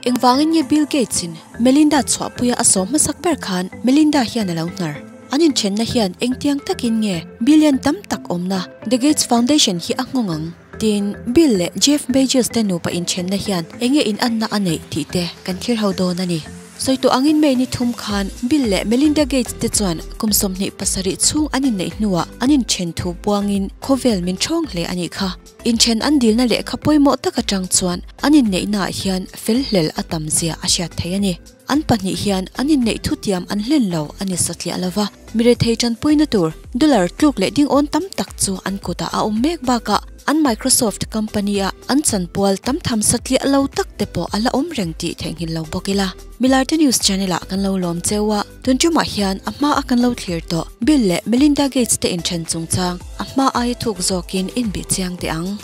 Engvangin nge Bill Gates in Melinda chhuahpuia a sawm hmasak ber khan Melinda hian a lo hnar? An inthenna hian engtiang takin nge billion tam tak awmna The Gates Foundation hi a nghawng ang? Tin, Bill leh Jeff Bezos te nupa inthenna hian enge inanna a neih tih te kan thlir ho dawn a ni. Sawi tawh angin May ni thum khan Bill leh Melinda Gates te chuan kum 27 chhung an inneih hnuah an inthen thu puangin khawvel min thawng hle a nih kha. Inthen an dilna lehkha pawimawh tak atang chuan an inneihnaah hian felhlel a tam zia a hriat theih a ni. An pahnih hian an inneih thutiam an hlen lo a ni satliah lova, mirethei tanpuina tur dollar tluk leh dingawn tam tak chu an kutah a awm mek bakah an Microsoft company-a an chanpual tam tham satliah lo tak te pawh a la awm reng tih theihnghilh lo bawk ila. Milarte News channel-ah kan lo lawm cheu a, tun tumah hian a hma a kan lo thlir tawh Bill leh Melinda Gates te inthen chungchang a hma aia thuk zawkin inbih chiang teh ang.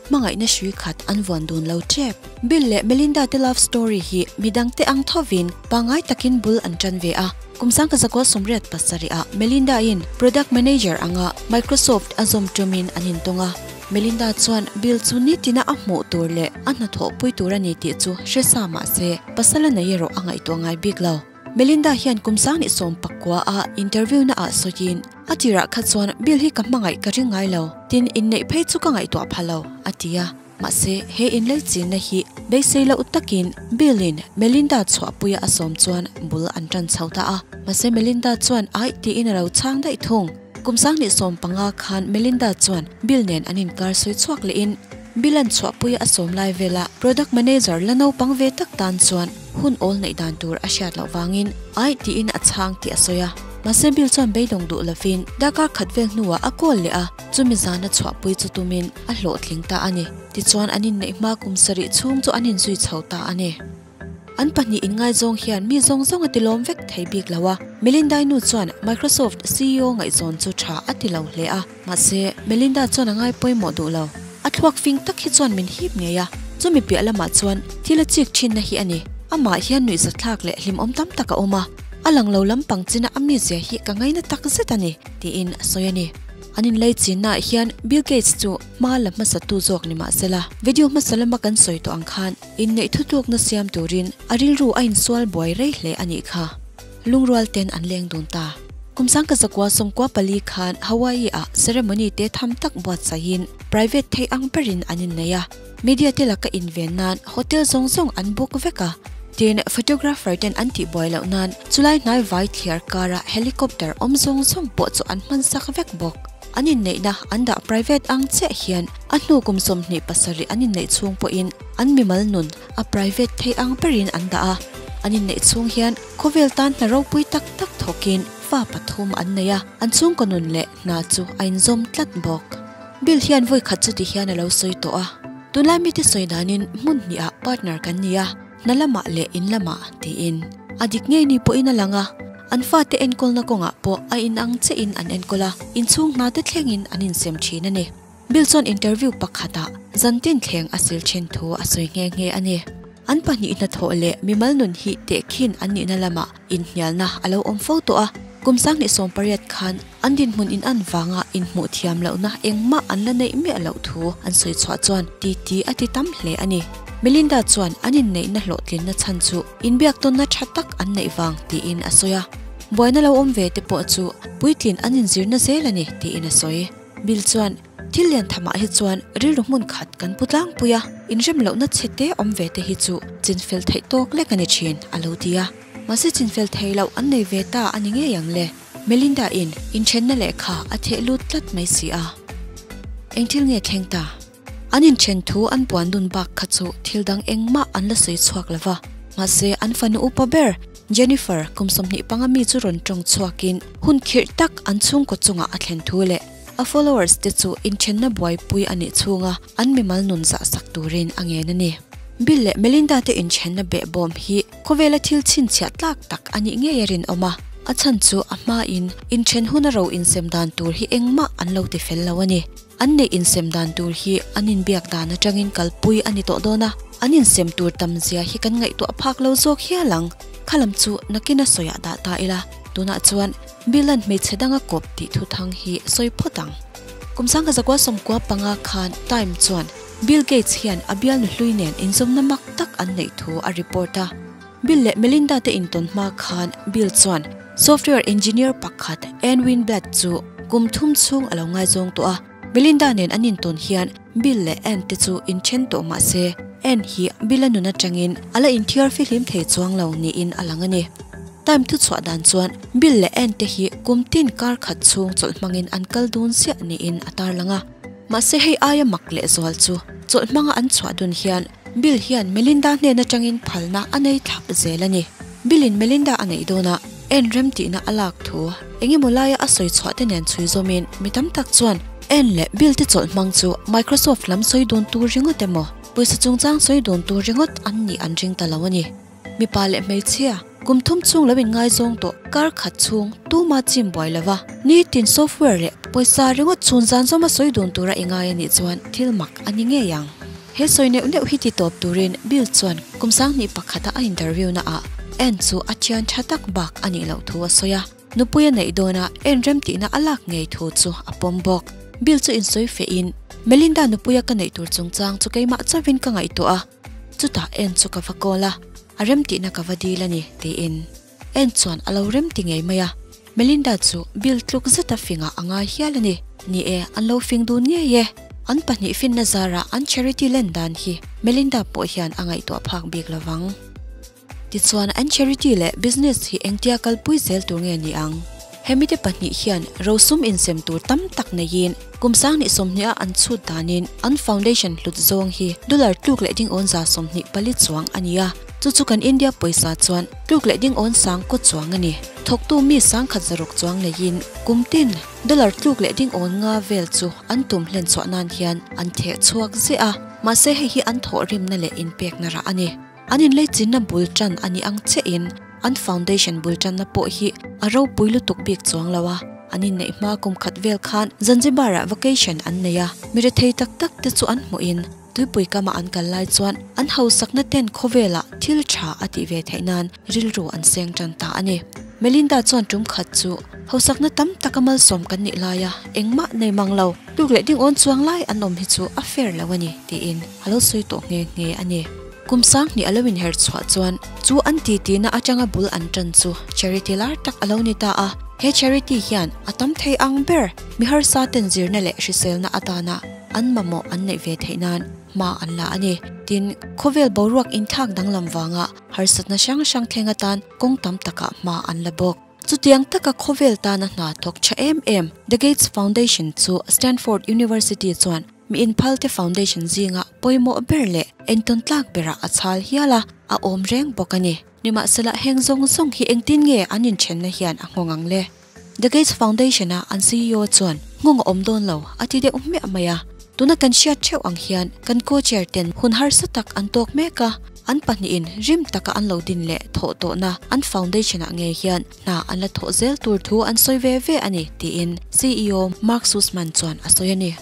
Hmangaihna hrui khat an vuan dun lo tep. Bill leh Melinda te love story hi midangte ang thovin pangngai takin bul an tan ve a. Kum 1987 ah Melinda in product manager anga Microsoft a zawm tumin an intawng a. Melinda chuan Bill chu nitina a hmuh tur leh a hnathawhpui tur a ni tih chu hre sa mah se, pasal a nei erawh a ngaihtuah ngai bik lo. Melinda hian kum 1990 a interview na ah sawiin, A tirah kha chuan Bill hi ka hmangaih ka ring ngai lo, tin inneih phei chu ka ngaihtuah pha lo, a ti a. Mahse, he inleichinna hi beisei loh takin Bill in Melinda chhuahpuia a sawm chuan bul an tan chho ta a. Mahse Melinda chuan aih tiin a lo chhang daih thung. Kum 2015 khan Melinda chuan Bill nen an inkar sawi chhuak lehin Bill an chhuahpuia a sawm lai vela product manager la naupang ve tak tan chuan hun awl neih dan tur a hriat loh vangin aih tiin a chhang tih a sawi a. Mahse Bill chuan beidawng duh lovin darkar khat vel hnuah a call leh a, chumi zana chhuahpui chu tumin a hlawhtling ta a ni. Tichuan an inneih hma kum sarih chhung chu an inzui chho ta a ni. An pahnih inngaizawng hian mi zawng zawng a tilawm vek thei bik lo a. Melinda-i nu chuan Microsoft ceo ngaihzawn chu tha a ti lo hle a, mahse Melinda chuan a ngai pawimawh duh lo. A thluak fing tak hi chuan min hip ngei a, chumi piah lamah chuan thil a chik thinna hi a ni. Amah hian nuihzathlak leh hlimawm tam tak a awm a, a lang lo lampang china a mizia hi ka ngaina tak zet a ni, tiin a sawi a ni. An inlei chinnaah hian Bill Gates chu hma la hmasatu zawk ni mah sela, video hmasa lama kan sawi tawh ang khan inneih thutlukna siam turin a rilru a insual buai rei hle a nih kha. Lungrual ten an leng dun ta. Kum 1994 khan Hawaii-ah ceremony te tham tak buatsaihin private thei ang berin an innei a. Media te laka inven nan hotel zawng zawng an book vek a. Tin, photographer ten an tihbuai loh nan chulai hnai vai thliar kara helicopter awm zawng zawng pawh chu an hman sak vek bawk. An inneihna an dah private ang chiah hian a hnu kum 27 an inneih chhung pawhin an mimal nun a private thei ang berin an dah a. An inneih chhung hian khawvel tan hna ropui tak tak thawkin fa pathum an nei a, an chhungkaw nun leh hna chu a inzawm tlat bawk. Bill hian vawi khat chuti hian a lo sawi tawh a, Tunlai mite sawi danin hmun hnihah partner kan ni a, hna lamah leh in lamah, tiin. A dik ngei ni pawhin a lang a, an fate enkawlna kawngah pawh a inang chiahin an enkawl a, inchhung hna te thlengin an insem thin a ni. Bill chuan interview pakhatah zantin thleng a sil thin thu a sawi nghe nghe a ni. An pahnih hnathawh leh mimal nun hi tehkhin an nihna lamah inhnialna a lo awm fo tawh a, kum 2018 khan an dinhmun inan vanga inhmuh thiam lohna engmah an la neih miah loh thu an sawi chhuah chuan titi a ti tam hle a ni. Melinda chuan an inneihna hlawhtlinna chhan chu inbiaktawnna tha tak an neih vang tiin a sawi a, buaina lo awm ve te pawh chu puitlin an inzirna zel a ni tiin a sawi. Bill chuan thil lian thamah hi chuan rilru hmun khat kan pu tlangpui a, inrem lohna chhe te awm ve te hi chu chinfel theih tawk lek a ni thin, a lo ti a. Mahse chinfel thei loh an nei ve ta a ni ngei ang le. Melinda in inthenna lehkha a theh lut tlat mai si a. Eng thil nge thleng ta? An inthen thu an puan dun bak kha chu thil dang engmah an la sawi chhuak lo va. Mahse an fanu upa ber Jennifer kum 25 mi chu rawn tawng chhuakin hun khirh tak an chhungkaw chungah a thlen thu leh a followers te chu inthenna buaipui a nih chhunga an mimal nun zah sak turin a ngen a ni. Bill leh Melinda te inthenna behbawm hi khawvela thil chhinchhiah tlak tak a nih ngei a rinawm a, a chhan chu a hmain inthen huna ro insem dan tur hi engmah an lo ti fel lo a ni. An neih insem dan tur hi an inbiak dan atangin kalpui a ni tawh dawn a, an insem tur tam zia hi kan ngaihtuah phak lo zawk hial ang. Khalam chu nakina sawiah dah ta ila, tunah chuan Bill-a'n hmeichhe danga kawp tih thuthang hi sawi phawt ang. Kum 1995 khan Time chuan. Bill Gates hian a bialnu hlui nen inzawmna mak tak an neih thu a report a. Bill leh Melinda te intawn hma khan Bill chuan software engineer pakhat Ann Winblad chu kum thum chhung a lo ngaizawng tawh a. Melinda nen an intawn hian Bill leh Ann te chu inthen tawh mah se Ann hi Bill-a nun atangin a la inthiar fihlim thei chuang lo niin a lang a ni. Time thuchhuah dan chuan Bill leh Ann te hi kum tin kar khat chhung chawlh hmangin an kal dun ziah niin a tarlang a. Mahse hei aia mak leh zual chu chawlh hmanga an chhuah dun hian Bill hian Melinda hnen atangin phalna a nei thlap zel a ni. Bill in Melinda a neih dawnah Ann rem tihna a lak thu eng emaw laia a sawi chhuah te nen chhui zawmin mi tam tak chuan Ann leh Bill te chawlh hmang chu Microsoft lam sawi dun tur ringawt emaw pawisa chungchang sawi dun tur ringawt an nih an ring ta lo a ni. Mipa leh hmeichhia, kum thum chhung lo inngaizawng tawh kar khat chhung tuma chim buai lova nitin software leh pawisa ringawt chhun zan zawma sawi dun tura i ngai a nih chuan thil mak a ni ngei ang. He sawi neuh neuh hi ti tawp turin Bill chuan kum sanghnih pakhata a interview na ah Ann chu a thian tha tak bak a nih loh thu a sawi a, nupui a neih dawn a Ann remtihna a lak ngei thu chu a pawm bawk. Bill chu insawi feh in, Melinda nupuia ka neih tur chungchang chu keimah chauhin ka ngaihtuah a, Chutah en chu ka va call a, a rem tihna ka va dil a ni, tiin. En chuan a lo rem ti ngei mai a, Melinda chu bill tluk zeta fingah a ngai hial a ni. Ni e, an lo fing dun ngei e. An pahnih finna zarah an charity len dan hi Melinda pawh hian a ngaihtuah phak bik lo vang. Tichuan an charity leh business hi engtia kalpui zel tur nge ni ang? Hemite pahnih hian rosum insem tur tam tak neiin kum sanghnih sawmhniha an chhut danin an foundation hlut zawng hi dollar tluk leh dingawn 24 chuang a ni a, chu chu kan India pawisa chuan tluk leh dingawn sang kaw chuang a ni. Thawktu mi sangkhat zaruk chuang neiin kum tin dollar tluk leh dingawn nga vel chu an tum hlen chhuah nan hian an theh chhuak ziah a, mahse hei hi an thawhrimna leh inpekna rah a ni. An inleichinna bul tan a nih ang chiahin an foundation bul tanna pawh hi a ropui lutuk bik chuang lo a. An inneih hma kum khat vel khan Zanzibar-ah vacation an nei a, mi rethei tak tak te chu an hmuhin tuipui kama an kal lai chuan an hausakna ten khawvelah thil tha a tih ve theih nan rilru an seng tan ta a ni. Melinda chuan tum khat chu hausakna tam taka malsawm kan nih laia engmah nei mang lo, tluk leh ding awn chuang lai an awm hi chu a fair lo a ni tiin a lo sawi tawh nghe nghe a ni. Kum sanghnih a lo inher chhuah chuan chu an titi-na atanga bul an tan chu charity lar tak a lo ni ta a. He charity hian a tam thei ang ber mi harsa ten zirna leh hriselna atana an mamawh an neih ve theih nan hma an la a ni. Tin, khawvel boruak inthlak danglam vanga harsatna hrang hrang thleng atan kawng tam takah hma an la bawk. Chutiang taka khawvel tana hna thawk tha em em The Gates Foundation chu Stanford University chuan Mi inphalte foundation zinga pawimawh ber leh entawn tlak berah a chhal hial a, a awm reng bawk a ni. Nimahsela heng zawng zawng hi engtin nge an inthenna hian a nghawng ang le? The Gates Foundation-a an CEO chuan nghawng a awm dawn lo a ti deuh hmiah mai a. Tuna kan hriat theuh ang hian kan co-chair ten hun harsa tak an tawk mek a, an pahnihin rim taka an lo din leh thawh tawhna an foundation-ah ngei hian hna an la thawh zel tur thu an sawi ve ve a ni, tiin CEO Mark Sussman chuan a sawi a ni.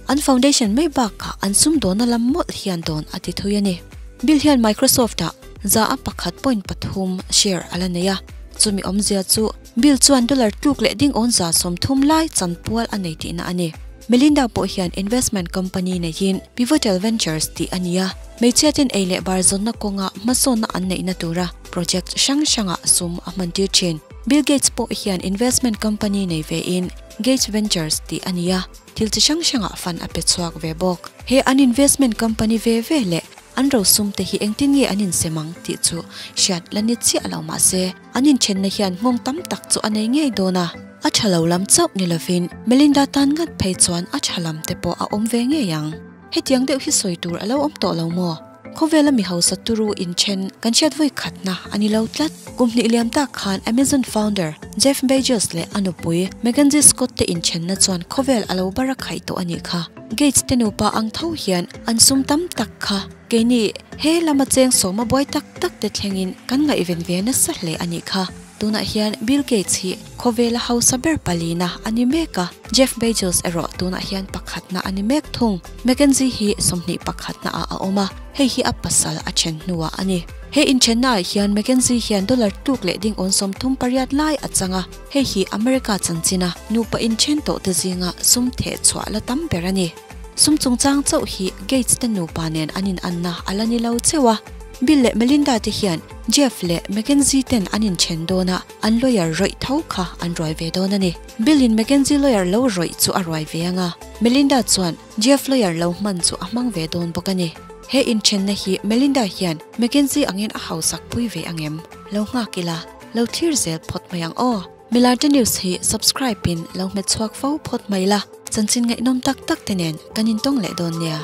An foundation mai bakah an sumdawnna lam mawlh hian dawn a ti thui a ni. Bill hian Microsoft-ah 1.3 share a la nei a, chumi awmzia chu Bill chuan dollar tluk leh dingawn 30 lai chanpual a nei tihna a ni. Melinda pawh hian investment company neihin Pivotal Ventures tih a ni a, hmeichhiatin ei leh bar zawnna kawnga hmasawnna an neihna tura project hrang hrangah sum a hmantir thin. Bill Gates pawh hian investment company nei vein Gates Ventures tih a ni a, thil chi hrang hrangah fund a pe chhuak ve bawk. He an investment company ve ve leh an rosum te hi engtin nge an insem ang tih chu hriat la ni chiah lo mah se, an inthenna hian nghawng tam tak chu a nei ngei dawn a. A tha lo lam chauh ni lovin Melinda tan ngat phei chuan a tha lam te pawh a awm ve ngei ang. Hetiang deuh hi sawi tur a lo awm tawh lo maw? Khawvela mi hausa turu inthen kan hriat vawi khatna a ni lo tlat. Kum hnih liam tak khan Amazon founder Jeff Bezos leh a nupui Mackenzie Scott te inthenna chuan khawvel a lo bar a khaih tawh a nih kha. Gates te nupa ang tho hian an sum tam tak kha keini he lama cheng sawma buai tak tak te thlengin kan ngaihven ve nasa hle a nih kha. Tunah hian Bill Gates hi khawvela hausa ber palina a ni mek a, Jeff Bezos erawh tunah hian pakhatna a ni mek thung. Mackenzie hi 21 na ah a awm a, hei hi a pasal a then hnuah a ni. He inthennaah hian Mackenzie hian dollar tluk leh ding awn 38 lai a chang a, hei hi America chanchina nupa inthen tawhte zinga sum theh chhuah la tam ber a ni. Sum chungchang chauh hi Gates te nupa nen an in anna a la ni lo cheu a. Bill leh Melinda te hian Jeff leh Mackenzie ten an inthen dawn a, an lawyer rawih tho kha an ruai ve dawn a ni. Bill in Mackenzie lawyer lo rawih chu a ruai ve ang a, Melinda chuan Jeff lawyer lo hman chu a hmang ve dawn bawk a ni. He inthenna hi Melinda hian Mackenzie angin a hausak pui ve ang em? Lo nghak ila, lo thlir zel phawt mai ang aw. Milarte News hi subscribe in lo hmet chhuak fo phawt mai la, chanchin ngaihnawm tak tak te nen kan intawng leh dawn nia.